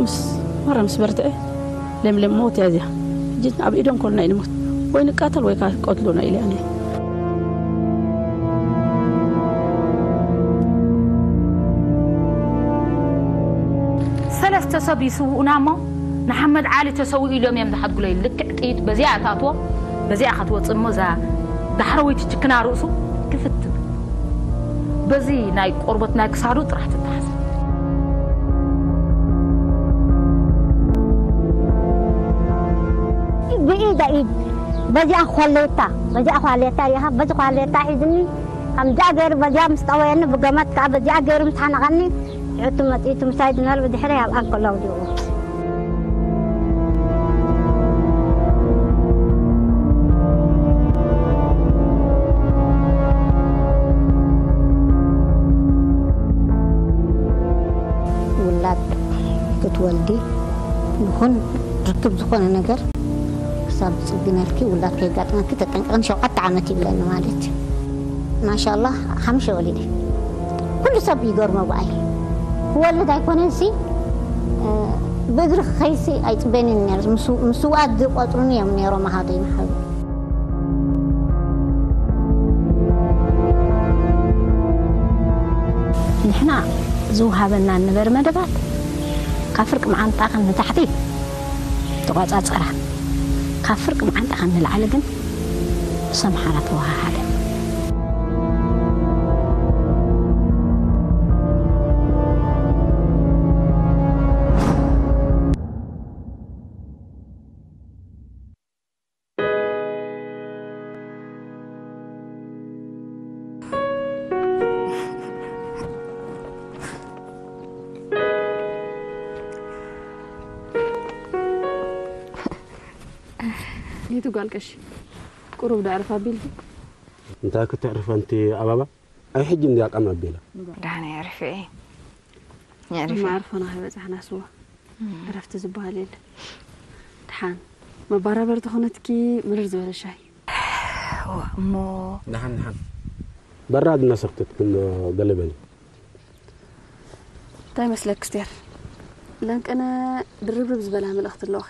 ምስ መራ ምስ በርትዐ ለምለም ሞት እያ እዚኣ። ሕጂ ኣብ ኢዶም ኮልና እዩ ንሞት። ወይ ንቃተል ወይ ከዓ ይቀትሉና ኢለ ኣነ። ሰለስተ ሰብ ይስውኡና እሞ ንሓመድ ዓሊ ተሰዊኡ ኢሎም እዮም ዝሓድጉለይ። ልክዕ ጥይት በዚኣ እታትዎ፣ በዚኣ ክትወፅእ እሞ እዛ ዳሕረወይቲ ችክና ርእሱ ክፍት ትብል። በዚ ናይ ቆርበት ናይ ክሳዱ ጥራሕ ትተሓዝ። ብኢዳ ኢድ በዚኣ ኳሌታ በዚኣ ኳሌታ ይሃ በዚ ኳሌታ ሒዝኒ ከምዚኣ ገይሩ በዚኣ ምስ ጠወየኒ ብገመት ከዓ በዚኣ ገይሩ ምስ ሓነቐኒ ሽዑ እቲ መፅኢቱ ምሳይ ዝነር ብድሕሪ ኣብ ኣንኮል ኣውዲቑ። ውላድ ክትወልዲ ይኹን ርክብ ዝኾነ ነገር ክሳብ ዝፅግነልኪ ውላድ ከየጋጥመኪ ተጠንቀቕን ሸውዓተ ዓመት ይብለኒ ማለት እዩ። ማሻላ ሓሙሽተ ወሊደ። ኩሉ ሰብ ይገርሞ ብኣይ ክወልድ ኣይኮነን ሲ ብእግሪ ክኸይሲ ኣይፅበንን ነር ምስውኣት ዝቆፅሩኒ እዮም ነይሮም ኣሃዶ ይመሓሉ። ንሕና ዝውሃበና ንበር መደባት ካብ ፍርቂ መዓንጣ ከም ንታሕቲ ተቋጻጸራ፣ ካብ ፍርቂ መዓንጣ ከም ንላዕሊ ግን ብሰምሓራ ተወሃሃደ። ኒቱ ጓል ቀሺ ቁሩብ ደዕርፍ ኣቢልኪ። እንታይ ክተዕርፍ ኣንቲ ኣባባ? ኣይ ሕጂ እንድያ ቃም ኣቢላ። ደሓን የዕርፍ እየ። የዕርፍ እየ። መዓርፎና ከይበጻሕና ስዋ ዕረፍቲ ዝበሃል የለን። ደሓን መባራበር ተኾነትኪ ምርር ዝበለ ሻሂ። እሞ ደሓን ደሓን። በራድ እናሰክተት ግን ገለ በሊ። እንታይ መስለክ ስቴር? ለንቅነ ድርብርብ ዝበላ መልእኽቲ ኣለዋኺ።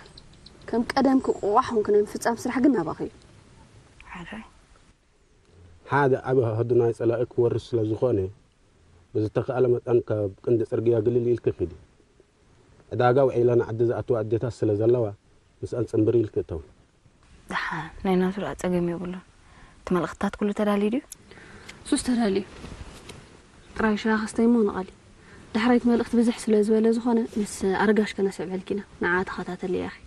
ከም ቀደምኪ ቁቋሕ ኹንኪ ናይ ምፍጻም ስራሕ ግን ናባኺ እዩ። ሓራይ። ሓደ ዓቢ ኣሃዱ ናይ ጸላኢ ክወርስ ስለ ዝኾነ፣ ብዝተኻእለ መጠን ካብ ቅንዲ ጽርግያ ግልል ኢልኪ ኪዲ። ዕዳጋ ውዒለን ዓዲ ዝኣትዋ ኣዴታት ስለ ዘለዋ፣ ምስኣን ጽንብር ኢልኪ እተዊ። ደሓን፣ ናይ ናቱ ደኣ ጸገም የብሉን። እቲ መልእኽትታት ኩሉ ተዳልዩ ድዩ? ሱስ ተዳልዩ። ጥራይ ሻሂ ክስተይ እሞ ንቐሊ። ዳሕራይ እቲ መልእኽቲ ብዝሕ ስለ ዝበለ ዝኾነ፣ ምስ ኣረጋሽ ከነስዕበልኪ ኢና። ንዓ ተኸታተልያ ኢኺ።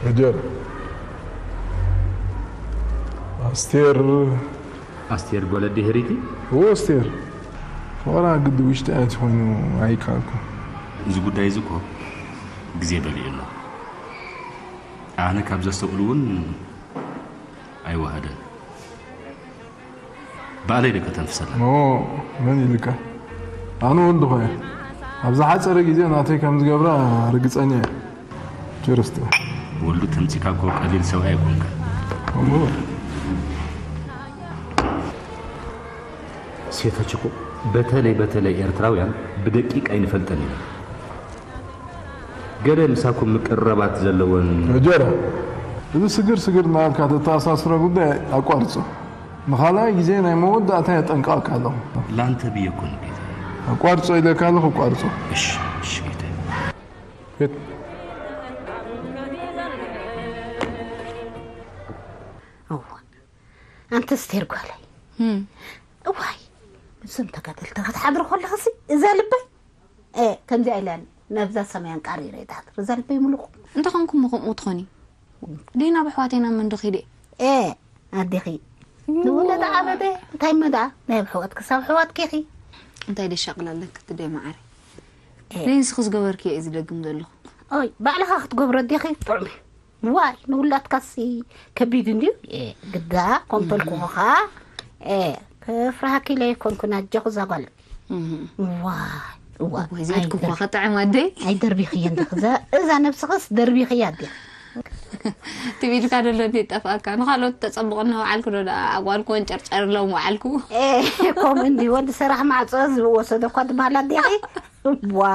هجر. ኣስቴር ኣስቴር ጓል ኣዲ ህሪቲ? እዎ ኣስቴር። ፍቕራ ግዲ ውሽጢ ኣትዩ ኮይኑ ኣይከኣልኩን። እዚ ጉዳይ እዚ እኮ ግዜ በሊዑ ኣሎ። ኣነ ካብ ዘስተውዕል እውን ኣይወሃደን። ባዕለይ ዶ ከተንፍሰላ? ኖ፣ መን ኢልካ? ኣነ ወዲ ኾየ። ኣብ ዝሓጸረ ግዜ ናተይ ከም ዝገብራ ርግጸኛ እየ። ቸርስቲ። ወልዱ ተምጺካ እኮ ቀሊል ሰብኣይ ኣይኮንካ። እሞ ሴቶች እኮ በተለይ በተለይ ኤርትራውያን ብደቂቅ ኣይንፈልጠን ኢና። ገለ ምሳኩም ምቅርራባት ዘለወን ጀረ፣ እዚ ስግር ስግር እናበልካ ተተኣሳስሮ ጉዳይ ኣቋርጾ። ንኻልኣይ ግዜ ናይ መወዳእታ የጠንቅቐካ ኣለኹ። ላንተ ብየ እኮ ንጌታ። ኣቋርጾ ኢለካ ኣለኹ፣ ኣቋርጾ። እሺ፣ እሺ ጌታ። ሄድ። እዋ፣ ኣንቲ ኣስቴር ጓለይ። እም። እዋይ፣ ምስም ተጋደልቲ ክትሓድሪ ከለኽሲ እዛ ልበይ፣ እ፣ ከምዚኣ ኢላኒ። ነብዛ ሰማያን ቃሪረ ይትሓት ርዛልበይ ምልኹ። እንተኾንኩም ከምኡ ትኾኒ። ዲና ብሕዋቴና መንዶ ኺደ። ኤ ኣዴኺ ንወለደ ዓበደ እንታይ መዳ ናይ ብሕዋት ክሳብ ሕዋት ኬኺ። እንታይ ደሻቕል ኣለክ ትደ መዓረ። ኤ። ንስኺ ዝገበርክዮ እዩ ዝደግም ዘለኹ። ኦይ ባዕልኻ ክትገብሮ ኣዴኺ ጥዑም እዩ። ዋይ ንውላድካሲ ከቢድ እንድዩ። ኤ፣ ግዳ ኮንተልኩኻ። ኤ፣ ክፍርሃኪ ለይኮንኩ ናጀኹ ዛጓል። ዋይ እዋ። እዋ፣ ዘይትኩኳ ከጥዕም ኣደይ። ኣይደርቢኽዮ እንዲኽ እዛ ነብስኽስ ደርቢኽያ ኣዴ። ትቢልካ ደሎ እንዴ ጠፍኣካ ንኻልኦት ተጸብቕ እናወዓልኩ ዶ ደኣ ኣጓልኩ ወንጨርጨር ሎም ወዓልኩ። ኤ፣ ከምኡ እንዲ ወዲ ሰራሕ ማዕጾ ዝወሰዶ እኳ ትበሃል ኣዴኺ። ዋ።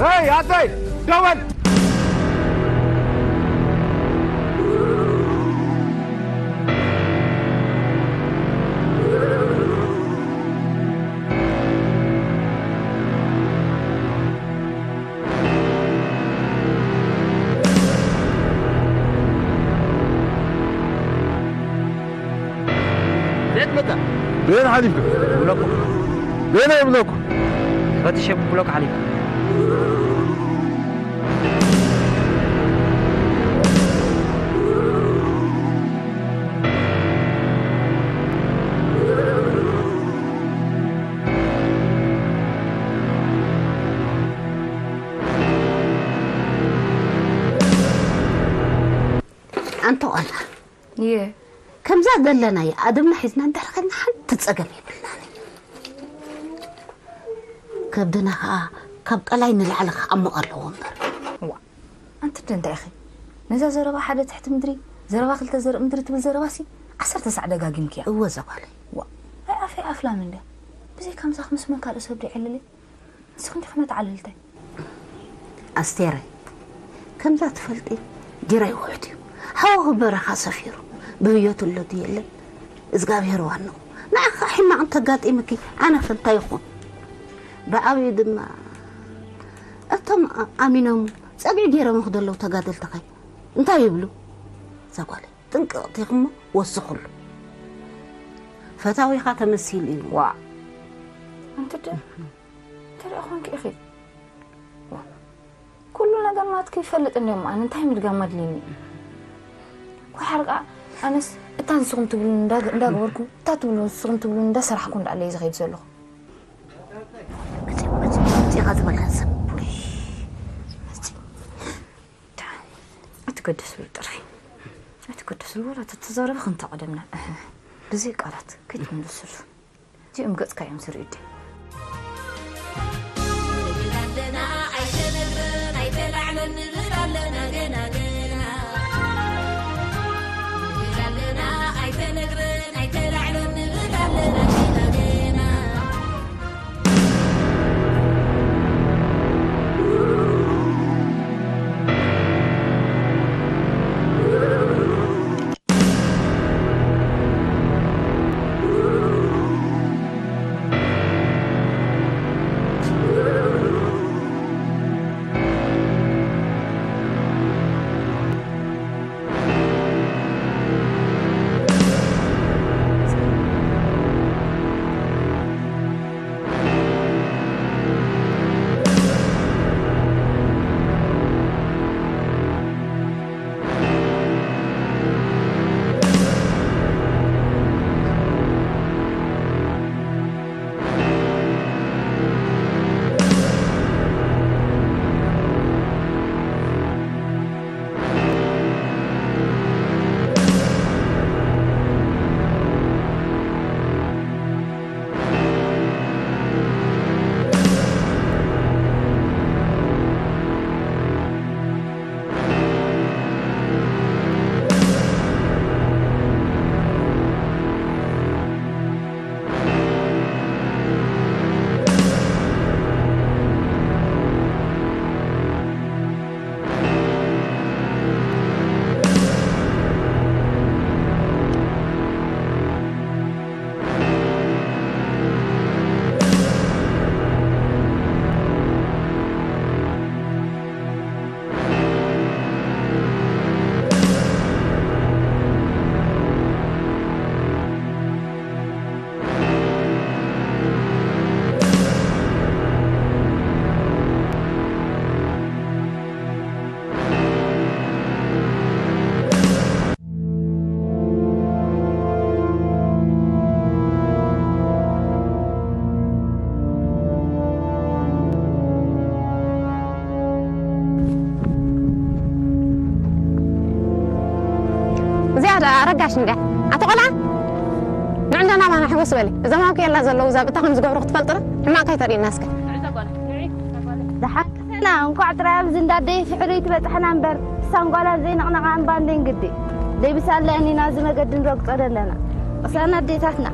Hey, ኣደይ ደወል። ቤት መጣ። ቤት ሓሊፍኩም? ብሎኮ። ቤት ብሎኮ። ፈትሸ ብሎኮ ሓሊፍ። ኣንተ ቆልዓ እየ። ከምዛ ዘለናዮ ኣደብና ሒዝና እንድሕር ኸድና ሓንቲ ጸገም የብልናን እዩ። ከብድና ኸኣ ካብ ቀላይ ንላዕሊ ክዓምቕ ኣለዎ እምበር። ዋ፣ ኣንቲ ደ እንታይ ኢኺ? ነዛ ዘረባ ሓደ ትሕቲ ምድሪ፣ ዘረባ ክልተ ዘርኢ ምድሪ ትብል ዘረባሲ ዓሰርተ ሳዕ ደጋጊምክያ። እወ ዘጓለይ። ዋ፣ ኣይ ኣፈይ ኣፍላም እንድያ። ብዘይ ከምዛ ክምስመን ካልእ ሰብ ዶ ይዕልል? ንስኺ እንዲኺ ነቲ ዓለልታይ። ኣስቴረ፣ ከምዛ ትፈልጢ ጅራይ ውሑድ እዩ። ሓወኺ በረኻ ሰፊሩ፣ ብህዮት ኣሎ ድዩ የለን፣ እዝጋብሄር ዋንኡ። ንዓኺ ኸዓ ሕማቕ እንተጋጢምኪ፣ ኣነ ኸ እንታይ ይኹን? ብዓብዩ ድማ፣ እቶም ኣ-፣ ኣሚኖም ጸግዒ ገይሮም ክደለዉ ተጋደልትኸ እንታይ ይብሉ? እዛ ጓለይ፣ ጥንቅቕቲ ኢኺ እሞ ወስኽሉ። ፈታዊኻ ተመሲሉ እዩ። ዋእ! ኣንቲ ደ-፣ እንታይ ደኣ ኾንኪ ኢኺ? ዋ፣ ኩሉ ነገር ናትኪ ይፈልጥ እንድዮም፣ ኣነ እንታይ ምድጋም ኣድልዩኒ? ኳሓር ከኣ ኣነስ እታ ንስኹም ትብሉኒ እንዳ-፣ እንዳገበርኩ፣ እታ ትብሉ ንስኹም ትብሉኒ እንዳሰራሕኩ እንዳኣለየ ዝኸይድ ዘለኹ። መጺኻ ዝበልካ ሰብ። ውይ፣ መጺ-፣ ዳ-፣ ኣይትገደስሉ ጥራይ። ኣይትገደስሉ፣ ወላ ተተዛረቢ ክንተ ቀደምና። እህ፣ ብዘይ ቃላት ከይትምልስሉ። እዚኦም ገጽካ እዮም ዝርእዩ። ንብል ኣለና ኣይተነግረን ኣይተላዕለን ንብል ኣለና ገና ገና። ንብል ኣለና ኣይተነግረን ኣይተላዕለን ንብል ኣለና ገና ገና። ኣረጋሽ እንድያ ኣቲ ቆልዓ ንዕንዳና ማና ሕወስ በሊ። እዞም ኣብ ክየላ ዘለዉ ዛብእታ ከም ዝገብሩ ክትፈልጥና ሕማቕ ከይተርእና እስከ። ደሓን ቅሰና እንኳዕ ጥራይ ኣብዚ እንዳደይ ፍሕሪ ትበጽሕና እምበር ሳንጓላ ዘይነቕነቓ እምባ እንዴን ግዲ ደይብሳለ እኒና እዚ መገዲ ንረግጾ ደለና። ቅሰና ኣዴታትና።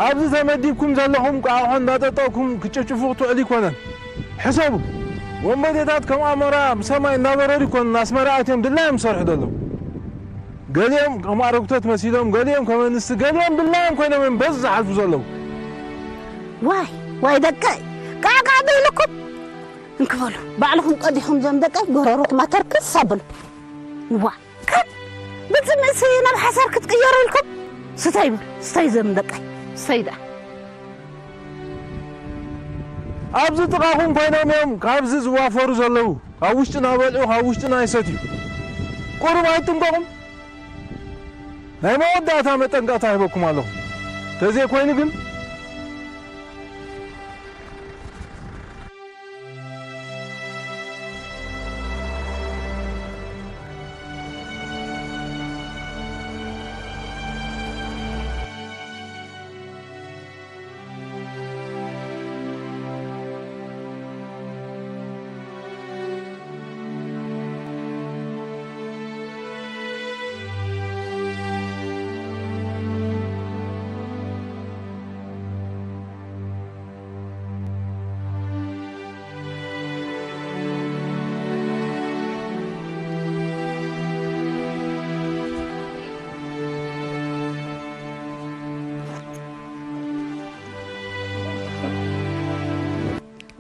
ኣብዚ ተመዲብኩም ዘለኹም ቋቑሖ እንዳጠጠኹም ክትጭፍጭፉ ክትውዕሉ ኣይኮነን። ሕሰቡ። ወንበዴታት ከም ኣሞራ ብሰማይ እናበረሩ ኣይኮኑን ኣስመራ ኣትዮም ድላዮም ዝሰርሑ ዘለዉ። ገሊኦም ከም ኣረግቶት መሲሎም፣ ገሊኦም ከም ኣንስቲ፣ ገሊኦም ድላዮም ኮይኖም እዮም በዚ ዝሓልፉ ዘለዉ። ዋይ ዋይ ደቀይ፣ ቃዕቃዕ በይልኩም እንክበሉ ባዕልኹም ቀዲኹም ዞም ደቀይ ጎረሮኩም ኣተርክስ ኣብሉ። ዋ ካብ ብጽምእሲ ናብ ሓሳር ክትቅየሩ ኢልኩም ስተይ ብል ስተይ ዘም ደቀይ ስተይ ደኣ ኣብዚ ጥቓኹም ኮይኖም እዮም ካብዚ ዝዋፈሩ ዘለዉ። ካብ ውሽጥና በልዑ፣ ካብ ውሽጥና ይሰትዩ። ቁሩብ ኣይትጥንቀቑም? ናይ መወዳእታ መጠንቀቕታ ሂበኩም ኣለኹ። ተዘይኮይኑ ግን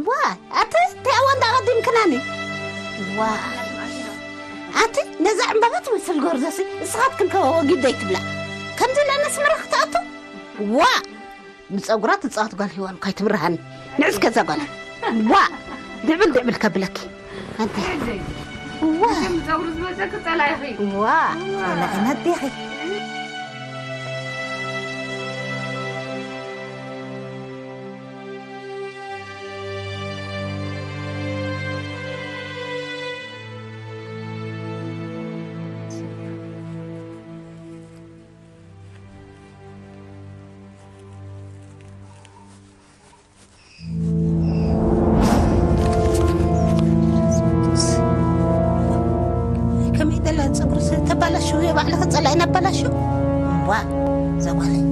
ዋ ኣቲ እንታይ ኣዋ እንዳቐዲምክናኒ ዋ ኣቲ ነዛ ዕምባባ ትመስል ጎርዞሲ እስኻትክን ከ ወጊድ ዘይትብላ ከምዚ ኢላ ነስመራ ክትኣቱ ዋ ብፀጉራ ትፃወት ጓል ሂዋን እኳ ኣይትብርሃኒ ንዕስ ከዛ ጓል ዋ ድዕብል ድዕብል ከብለኪ ኣንቲ ዋ ጸጉሪ ዝመፀኪ ፀላኢኺ ዋ ጸላኢ ነዴኺ ከመይ ደላ ፀጉሪ ተባላሽው የባዕልኺ ፀላኢ ናባላሽው ዋ ዘጓለይ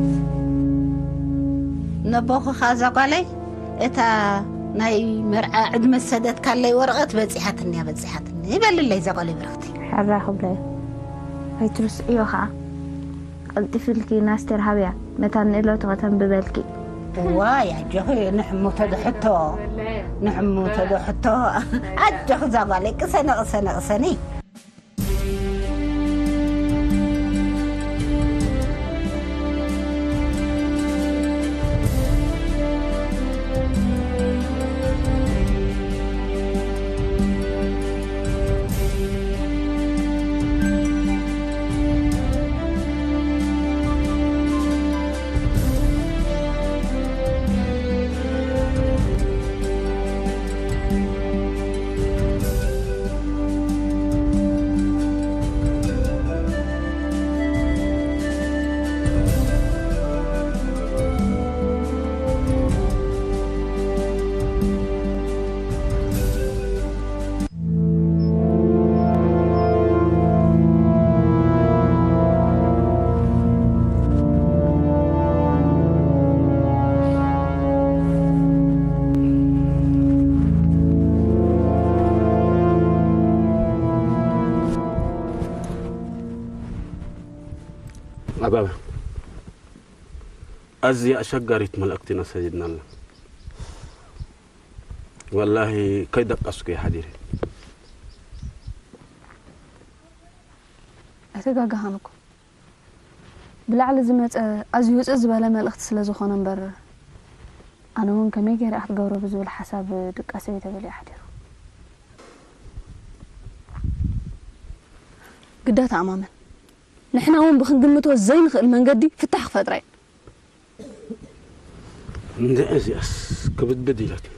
ነቦኽኻ ዘጓለይ እታ ናይ መርዓ ዕድመ ዝሰደትካለይ ወረቐት በፂሓትንያ በፂሓትኒ ይበልለይ ዘጓለይ ብርኽቲ ሓራ ክብለዮ ኣይትርስዕዮ ከዓ ቀልጢፍልኪ ናስቴር ሃብያ ነታ ንእለቱ ከተንብበልኪ ዋይ ኣጆኺ ንሕሙ ተዶ ሕቶ ንሕሙ ተዶ ሕቶ ኣጆኺ እዛ ጓለይ ቅሰነ ቅሰነ ቅሰኒ ኣባባ፣ ኣዝያ ኣሸጋሪት መልእኽቲ ኢና ሰዲድናላ። ወላሂ ከይደቀስኩ እየ ሓዲረ። ኣይተጋገኻን እኮ። ብላዕሊ ዝመጸ ኣዝዩ ውጽእ ዝበለ መልእኽቲ ስለ ዝኾነ እምበር፣ ኣነ እውን ከመይ ገይረ እያ ክትገብሮ ብዝብል ሓሳብ ድቃሰ እዩ ተበሊዑ ሓዲሩ። ግዳ ተኣማመን። ንሕና እውን ብኽንግምቶ ዘይንኽእል መንገዲ ፍታሕ ክፈጥራ እየ። እንደ እዚኣስ ክብድብድ ኢላትኒ።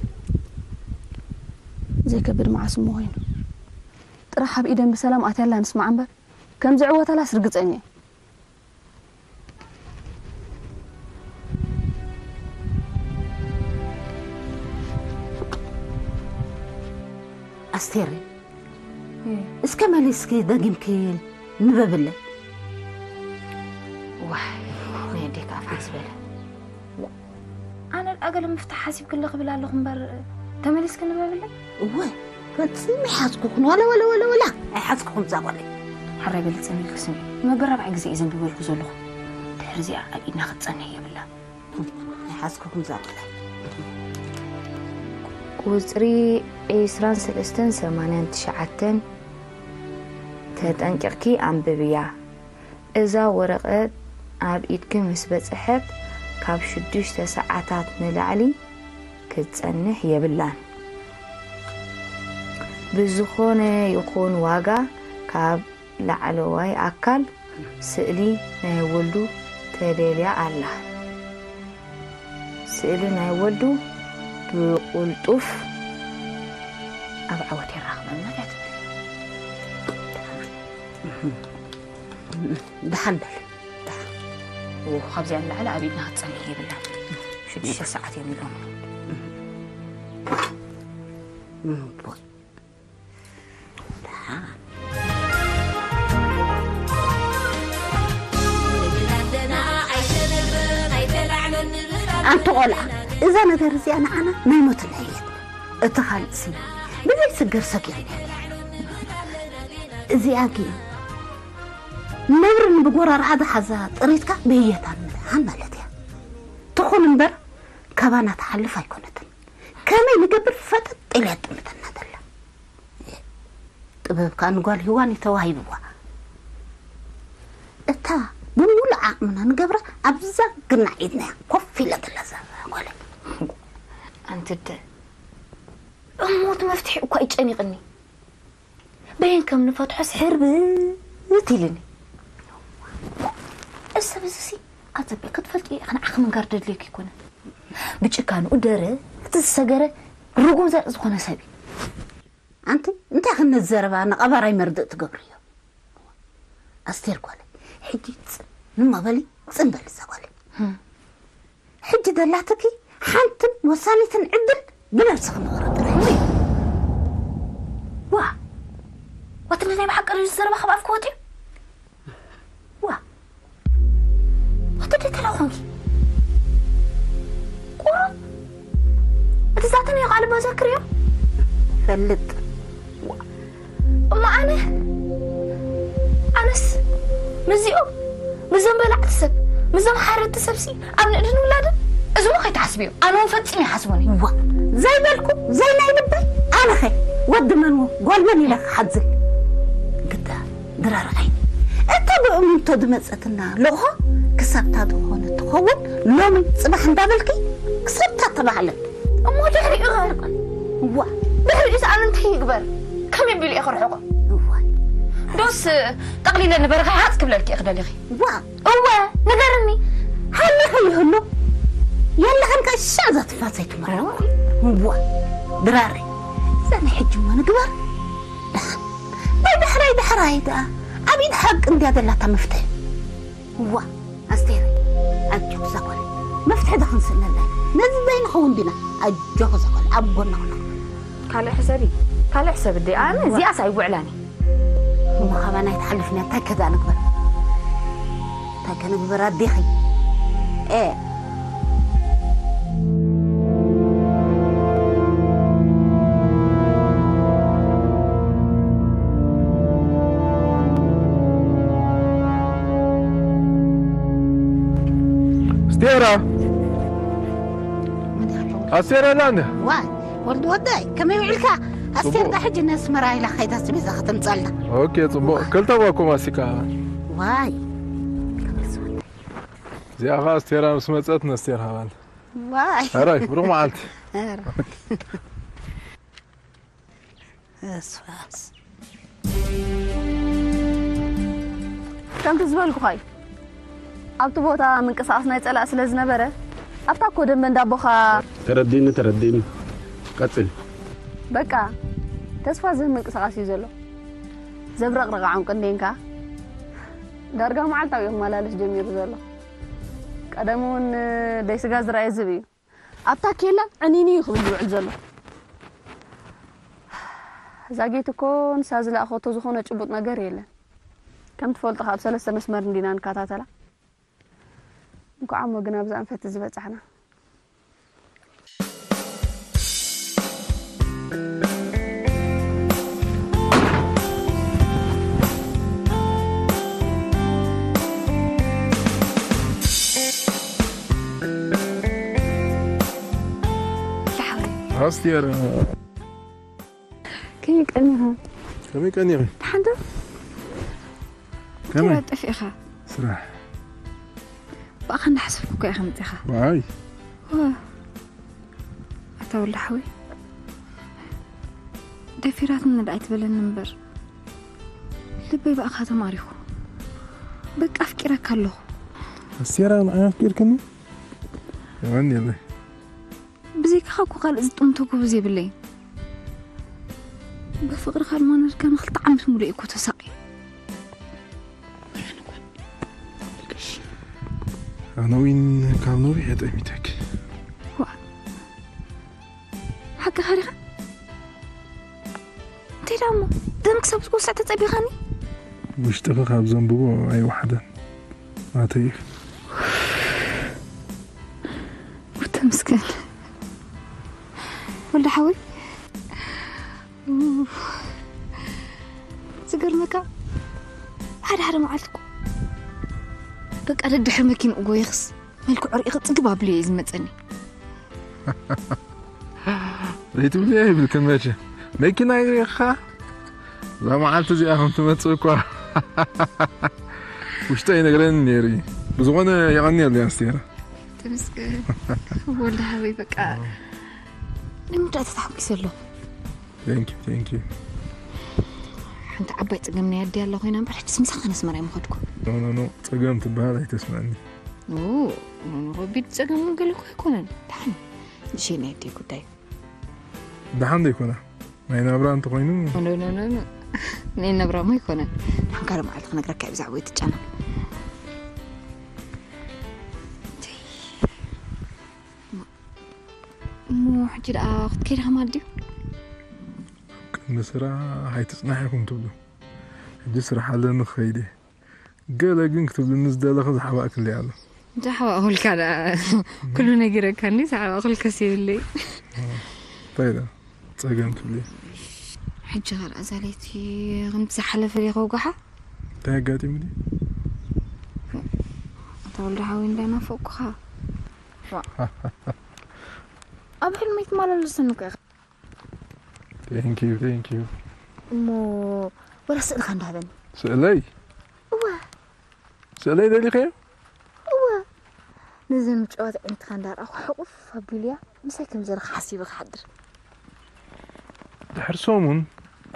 ዘይከብድ መዓስ እሞ ኮይኑ። ጥራሕ ኣብ ኢደን ብሰላም ኣትያላ ንስማዓ እምበር፣ ከም ዝዕወታላስ ርግጸኛ እየ። ኣስቴር፣ እስከ መሊስኪ ደጊምኪ ንበብለይ። ዋይ፣ ናይ ኣዴካ ኣፍ ሓስ በለ። ኣነ ደኣ ገለ ምፍታሕ ሓሲብኪ ኣለኺ ክብል ኣለኹ እምበር፣ ተመሊስኪ ንበብለይ። እወ፣ ፈጺመ ኣይሓዝኩኽን፣ ወላ፣ ወላ፣ ወላ፣ ወላ፣ ኣይሓዝኩኽን እዛ ጓለይ። ሕራይ በሊ ጸሚልኪ ስምዒ። መበል ራብዓይ ግዜ እዩ ዘንብበልኩ ዘለኹ። ድሕሪ እዚኣ ኣብ ኢድና ክትጸንሕ የብላን። ኣይሓዝኩኽን እዛ ጓለይ። ቁጽሪ ዕስራን ሰለስተን ሰማንያን ትሽዓተን ተጠንቂቕኪ ኣንብብያ። እዛ ወረቐት ኣብ ኢድኪ ምስ በጽሐት፣ ካብ ሽዱሽተ ሰዓታት ንላዕሊ ክትጸንሕ የብላን። ብዝኾነ ይኹን ዋጋ ካብ ላዕለዋይ ኣካል ስእሊ ናይ ወልዱ ተደልያ ኣላ። ስእሊ ናይ ወልዱ ብቕልጡፍ ኣብ ዓወት የራኽበና እያ ትብል። ደሓን በል። ደሓን። እዎ፣ ካብዚኣ ንላዕሊ ኣብ ኢድና ክትጸንሕ የብላን። ሽዱሽተ ሰዓት እዮም ኢሎም። እምቦይ። ደሓን። ኣንቲ ቆልዓ፣ እዛ ነገር እዚኣ ንዓና ናይ ሞት ለየት። እቲ ካልእ ሲ ብዘይ ስገር ሰጊርና። እዚኣ ግን ነብሪ ንብጎራርዓ ዝሓዛ ጥሪትካ ብህየታ ንምድሓን ማለት እያ። ትኹን እምበር ካባና ትሓልፍ ኣይኮነትን። ከመይ ንገብር ፈጠጥ ኢላ እያ ትጥምተና ዘላ። ጥበብ ከኣ ንጓል ሂዋን እዩ ተዋሂብዋ። እታ ብምሉእ ዓቕምና ንገብራ ኣብዛ ግናዕ ኢድና እያ ኮፍ ኢላ ዘላ እዛ ጓለይ። ኣንቲ ኣደ፣ እሞ እቲ መፍትሒ እኳ እዩ ጨኒቕኒ። በየን ከም ንፈትሖስ ሕርብት ኢልኒ። እዚ ሰብ እዚ ሲ ኣጸቢቕኪ ትፈልጢ ኢኺ፣ ንዓኺ ምንጋር ደድልየኪ ኣይኮነን። ብጭካንኡ ደረት ዝሰገረ ርጉም ዘርኢ ዝኾነ ሰብ እዩ። ኣንቲ እንታይ ክንዘረባ ንቐባራይ መርድእ ትገብርዮ? ኣስቴር ጓለይ፣ ሕጂ ጽን እሞ በሊ፣ ጽን በሊ እዛ ጓለይ። ሕጂ ደላትኪ ሓንትን ወሳኒትን ዕድል ብነብስኺ ምቕራብ ጥራይ። ዋ፣ ዋትኒ ናይ ብሓቂ ድዩ ዝዘረባ ካብ ኣፍኪ ወፂኡ? ዋ፣ ዋትኒ ተላ ኾንኪ? ቁሩብ እቲ ዛተን እዩ ቃል ባዛክርዮ? ፈልጥ። እሞ ኣነ ኣነስ ምስዚኦም፣ ምስዞም በላዕቲ ሰብ፣ ምስዞም ሓረድቲ ሰብሲ ኣብ ንእድን ውላድን? እዚ እሞ ከይትሓስብዮ፣ ኣነ እውን ፈጺመ ይሓስቦን እየ። ዋ፣ ዘይበልኩ፣ ዘይናይ ልበይ፣ ኣነኸ ወዲ መን ጓል መን ኢለ ክሓዝል? ግዳ ድራር ዓይኒ፣ እታ ብእምንቶ ዝመጸትና ልእኾ ክሳብታ ዝኾነ ትኸውን፣ ሎሚ ጽባሕ እንዳበልኪ ክሳብታ ተባህለት። እሞ ድሕሪኡ ኸ? ዋ፣ ድሕሪኡስ ኣነ እንታይ ይግበር? ከመይ ኣቢሉ እየ ክርሕቖ? እዋ፣ ዶስ ጠቕሊለ ንበረኻ ይሃጽ ክብለልኪ እየ ክደሊኺ? ዋ፣ እወ፣ ንገርኒ። ሃሊኺ ይህሉ የለኽን፣ ከሻ እዛ ትንፋሰይ ትመርቕ። ዋ፣ ድራረይ፣ እዛ ናይ ሕጂ እሞ ንግበር። ደሓን፣ ናይ ዳሕራይ ዳሕራይ ደኣ ኣብ ኢድ ሓቂ እንድያ ዘላታ መፍትሒ። ዋ፣ ኣስቴር፣ ኣጆኺ እዛ ጓል፣ መፍትሒ ዶ ክንስእነላ ኢና? ነዚ ዘይንኸውን ዲና? ኣጆኺ እዛ ጓል፣ ኣብ ጎና ኹና። ካልእ ሕሰቢ፣ ካልእ ሕሰቢ ኣደይ፣ ኣነ እዚኣስ ኣይውዕላን እየ። እሞ ካባና ኣይትሓልፍን እያ፣ እንታይ ከ ደኣ ንግበር? እንታይ ከ ንግበር ኣዴኺ? ኤ። ኣስቴር ኣላ እንደ ዋይ ወልዲ ወደይ ከመይ ውዕልካ? ኣስቴር ዳ ሕጂ ነስመራ ኢላ ከይዳ ስቤዛ ከተምፀልና። ኦኬ፣ ፅቡቅ። ክልተ ባኮ ማስቲካ። ዋይ እዚኣ ኸዓ ኣስቴራ ምስ መፀት ነስቴር ሃባን። ዋይ ኣራይ ብሩክ መዓልቲ። እሷስ ከምቲ ዝበልኩኻ እዩ። ኣብቲ ቦታ ምንቅስቓስ ናይ ጸላእ ስለ ዝነበረ ኣብታ እኮ ደንበ እንዳቦኻ ተረዲኒ ተረዲኒ። ቀጽል። በቃ ተስፋ ዝህብ ምንቅስቓስ እዩ ዘሎ። ዘብረቕረቕ ዓንቁ እንዴን ከኣ ዳርጋ መዓልታዊ እዩ ክመላለስ ጀሚሩ ዘሎ። ቀደም እውን ደይ ስጋ ዝረኣየ ዝብ እዩ። ኣብታ ኬላ ዕኒኒ እዩ ክብል ዝውዕል ዘሎ። ዛጊት እኮ ንሳ ዝለኣኸቶ ዝኾነ ጭቡጥ ነገር የለን። ከም ትፈልጦ ካብ ሰለስተ መስመር እንዲና ንከታተላ። እንኳዕ እሞ ግን ኣብዛ ኣንፈት ዝበጻሕና። ኣስቴር ከመይ ቀኒኻ? ከመይ ቀኒኺ? ሓንተ ከመይ ጠፊእኻ? ስራሕ ብኣኻ እንዳሓሰብኩ እኮ ኢኻ መፂኻ። ዋይ ኣታ ወልደ ሓወይ ደፊራትኒ ዳ ኣይትበለኒ እምበር ልበይ ብኣኻ ተማሪኹ። በቃ ኣፍቂረካ ኣለኹ። ኣስቴራ ንዓይ ኣፍቂርክኒ? የቐንየለይ። ብዘይካኻ እኮ ካልእ ዝጥምቶ ጎበዝ የብለይን። ብፍቕርኻ ድማ ነድጋሚ ክልተ ዓመት ሙሉእ እኮ ተሳቒ። ኣነ እውን ካብ ነዊሕ እየ ጠሚተኪ። ዋ ሓቅኻ ዲኻ? እንታይ ደኣ እሞ ደም ክሳብ ዝጎስዕ ተጸቢኻኒ? ውሽጥኺ ካብ ዘንብቦ ኣይወሓደን ናተይ ኢኺ። ተመስገን ወልደ ሓወይ። ዝገርመካ ሓደ ሓደ መዓልቲ እኮ በቃ ደድሕሪ መኪንኡ ጎይኽስ መልክዑ ርኢኺ ጽግብ ኣብለዮ እዩ ዝመጸኒ። ዘይትብልዮ ይብልክን መቸ መኪና ይሪእኻ እዛ መዓልቲ እዚኣ ከም ትመጽእ እኳ ውሽጠ ይነግረኒ ነይሩ እዩ። ብዝኾነ የቐንየሉ ኣስቴር። ተመስገን ወልደ ሓወይ በቃ ንምንታይ ተታሓጒሰ ኣለኹ። Thank you, thank you. ሓንቲ ዓባይ ጸገም ናይ ኣደይ ኣላ ኮይና እምበር ሕጅስ ምሳኻ ነስመራ ኣይምኸድኩ። No, no, no. ጸገም ትበሃል ኣይተስምዐኒ። ኖ ኖ ከቢድ ጸገም እውን ገለ እኮ ኣይኮነን። ደሓን ንእሽተይ ናይ ኣደይ ጉዳይ። ደሓን ዘይኮነ ናይ ናብራ እንተኾይኑ። ኖ ኖ ኖ ኖ ናይ ናብራማ ኣይኮነን። ደሓን ካልእ መዓልቲ ክነግረካ እየ ብዛዕባ እቲ ጨና። እሞ ሕጂ ደኣ ክትከይድ ከማን ድዩ? ቅድሚ ስራሕ ኣይትጽናሕ ኢኹም ትብሉ። ሕጂ ስራሕ ኣለኒ ክኸይድ እየ። ገለ ግን ክትብልኒ ዝደለኺ ዝሓባእክለይ ኣሎ። ዝሓባእኹልካ ደኣ ኩሉ ነጊረካ እንዲ ዝሓባእኹልካስ የብለይ። እንታይ ደኣ ጸገም ትብሊ? ሕጂ ኸኣ እዛ ለይቲ ከምቲ ዝሓለፈ ዶ ከውግሓ? እንታይ ኣጋጢሙ ድዩ? ኣታ ወልደ ሓወይ እንዳናፈቅኩኻ። ዋ። ኣብ ሕልመይ ትመላለሰኒ እኮ ኢኻ። Thank you, thank you. እሞ ወላ ስእልኻ እንዳሃበኒ። ስእለይ? እወ። ስእለይ ደሊኸዮ? እወ። ነዚ ምጭዋት ዕንትኻ እንዳርኣኹ ሕቑፍ ኣቢሉያ ምሳይ ከም ዘለኻ ሓሲበ ክሓድር። ድሕሪ ሰሙን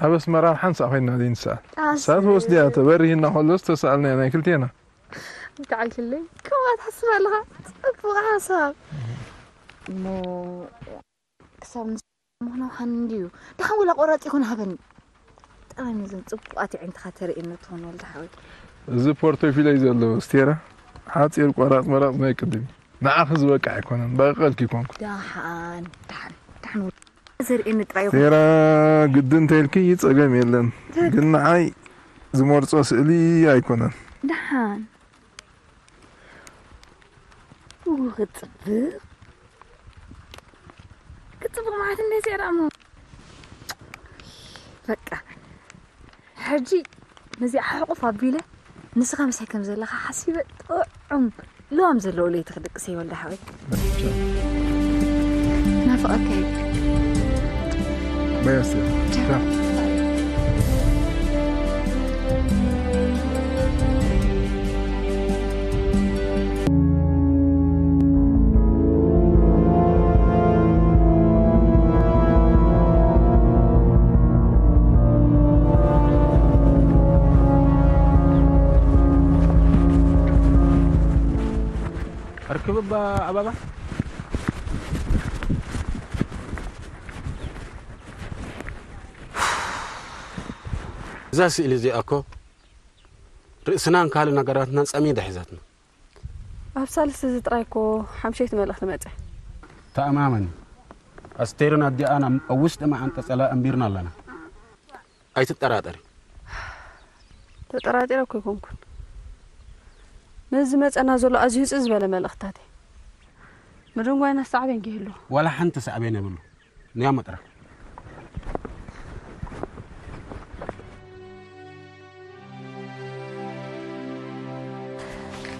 ኣብ ኣስመራ ሓንሳእ ኮይና ዘይንስኣል። እሳ ትወስድያ ተበሪህና ከሎስ ተሰኣልና ናይ ክልቴና። ብጣዕሚ ክለይ ከምኣ ትሓስብ ኣለኻ። ጽቡቕ ሓሳብ። እሞ ክሳብ ንስ ምዃናው ሓን እንድዩ። ደሓን ወላ ቆራጽ ይኹን ሃበኒ። ጥራይ ነዘን ጽቡቓት ኣዒንትኻ ተርእየኒ ትኾን ወልደ ሓወይ። እዚ ፖርቶፊለይ ዘሎ ስቴራ ሓጺር ቆራጽ መራጽ ናይ ቅድም እዩ። ንዓኺ ዝበቅዕ ኣይኮነን፣ በቐልኪ ይኮንኩ። ደሓን ደሓን ደሓን ወ- ዘርእየኒ ጥራይ ይኹን። ስቴራ ግዲ እንተልኪ ጸገም የለን፣ ግን ንዓይ ዝመርጾ ስእሊ ኣይኮነን። ደሓን ኡ ክጽብቕ ክጽብቕ ማለት እንደ ሴራ እሞ በቃ ሕጂ ነዚኣ ሕቑፍ ኣቢለ ንስኻ ምሳይ ከም ዘለኻ ሓሲበ ጥዑም ሎም ዘለዎ ለይቲ ክድቅስ ይወልደ ሓወይ። ናፍቐካ እዩ። በያስ ቻው። ርክብ እባ ኣባባ። እዛ ስእሊ እዚኣ እኮ ርእስናን ካልእ ነገራትናን ጸሚዳ ሒዛትና። ኣብ ሳልስቲ እዚ ጥራይ እኮ ሓምሸይቲ መልእኽቲ መጸ። ተኣማመኒ። ኣስቴርን ኣዲኣን ኣብ ውሽጢ መዓንጠጸላ ኣንቢርና ኣለና። ኣይትጠራጠሪ። ተጠራጢረ እኮ ኣይኮንኩን። ነዚ መጸና ዘሎ ኣዝዩ ህጽጽ ዝበለ መልእኽትታት እዩ። ምድንጓይና ሳዕቤን ከይህሉ። ዋላ ሓንቲ ሳዕቤን የብሉ። ንያ መጥራ።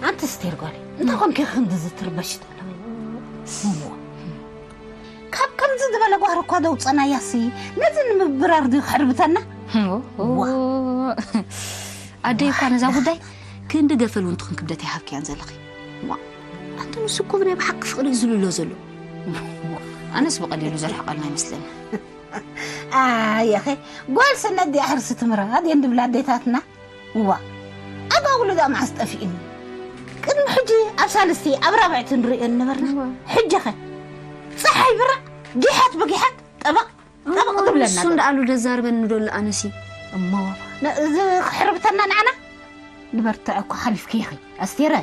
ኣንቲ ስቴር ጓል እንታይ ኮንኪ ክንዲ ዝትርበሽ ዘሎ? ስምዋ ካብ ከምዚ ዝበለ ጓህሪ እኳ ደውፀናያሲ ነዚ ንምብራር ድዩ ክሕርብተና? ኣደይ እኳ ነዛ ጉዳይ ክንዲ ገፈል እውን ትኹን ክብደት ይሃብክያን ዘለኺ። ዋ ኣንቲ ንሱ እኮ ብናይ ብሓቂ ፍቕሪ እዩ ዝልሎ ዘሎ። ኣነስ ብቐሊሉ ዘርሕቐልና ይመስለኒ። ኣየኸ ጓል ሰነት ዲኣ ሕርሲ ትምራ ኣድየን ድብላ ኣዴታትና። እዋ ኣጋውሉ ዳ መዓስ ጠፊእኒ። ቅድሚ ሕጂ ኣብ ሳልስቲ ኣብ ራብዕቲ ንርእየን ነበርና። ሕጂ ኸ ፀሓይ ብራቕ ጊሓት ብጊሓት ጠበቕ ጠበቕ ትብለና እሱ እንዳኣሉ ደዛርበኒ ዶሎ ኣነሲ እሞ እዚ ክሕርብተና ንዓና ንበርትዐ እኮ ሓሊፍኪ ኢኺ ኣስቴረ።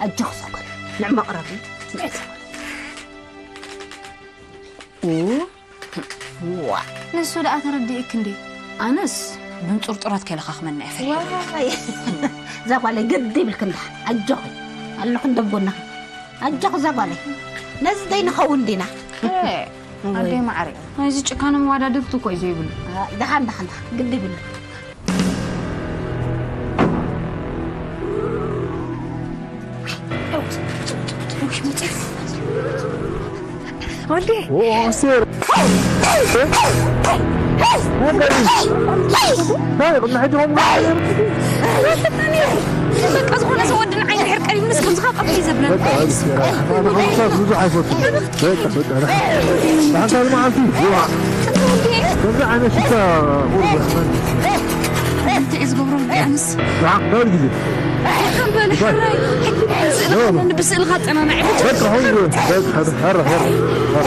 ኣጆኺ ሰጎል ንዕመቕ ረቢ ንዕዘበሉ። ዋ ንሱ ደኣ ተረዲእክ እንዴ? ኣነስ ብንጹርጡራት ከለኻኽመና እየ ፈሪሐ። ዋይ እዛ ጓለይ ግዲ ይብልክ እንዳ ኣጆኺ ኣለኹ እንደ ጎናኺ ኣጆኺ እዛ ጓለይ ነዚ ደይ ንኸውን ዲና ኣደይ ማዕረ ናይዚ ጭካነ መዋዳድርቱ እኮ እዩ ዘይብሉ። ደሓን ደሓን ደሓን ግዲ ይብሉ። ወልዴ ኦ፣ ኣስቴር። እንታይ ቅድሚ ሕጂ ከምኡ በቃ ዝኾነ ሰብ ወዲ ንዓይ ድሕር ቀሪብንስ ከምዚ ካብ ቀብሒ ዘብለኒ በቃ፣ ኣስቴር፣ ኣነ ከምሳት ብዙሕ ኣይፈቱን። በቃ፣ በቃ፣ ደሓን። ደሓን ካልእ መዓልቲ፣ ይዋ። ከምዚ ዓይነት ሽታ ቁሩብ የሕመኒ። እንታይ እዩ ዝገብሮ ኣነስ ደሓን፣ ካልእ ግዜ። ሓምበል ሕራይ ሕጂ ስእልኻ ከመኒ ብስእልኻ ኣጸናናዒ በቃ፣ ሆይ፣ በቃ፣ ሀረ፣ ሀረ፣ ሀረ።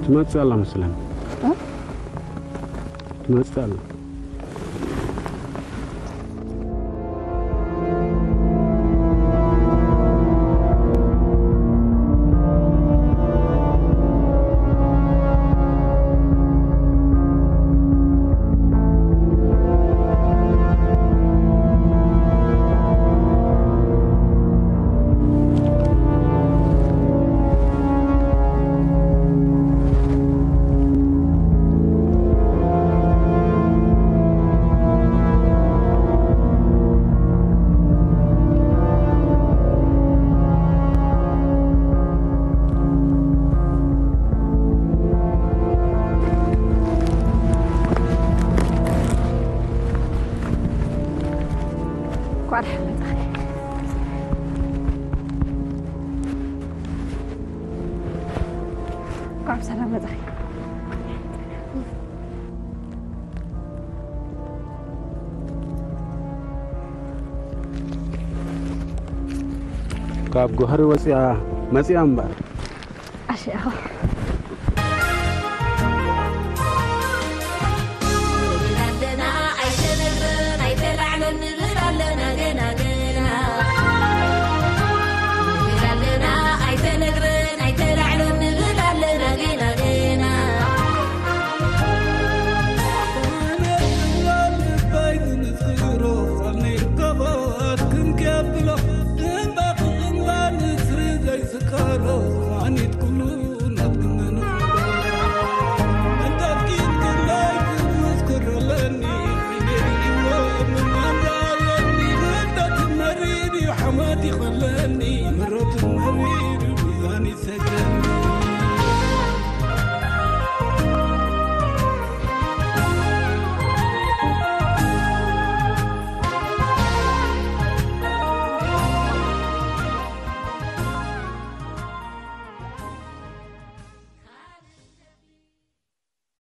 ትመጽእ ኣላ መስለኒ። ትመጽእ ኣላ። እንኳዕ ደሓን መጻኺ። እንኳዕ ብሰላም መጻኺ። ካብ ጎህሪ ወፂኣ መፂኣ እምበር። ኣሽያኹ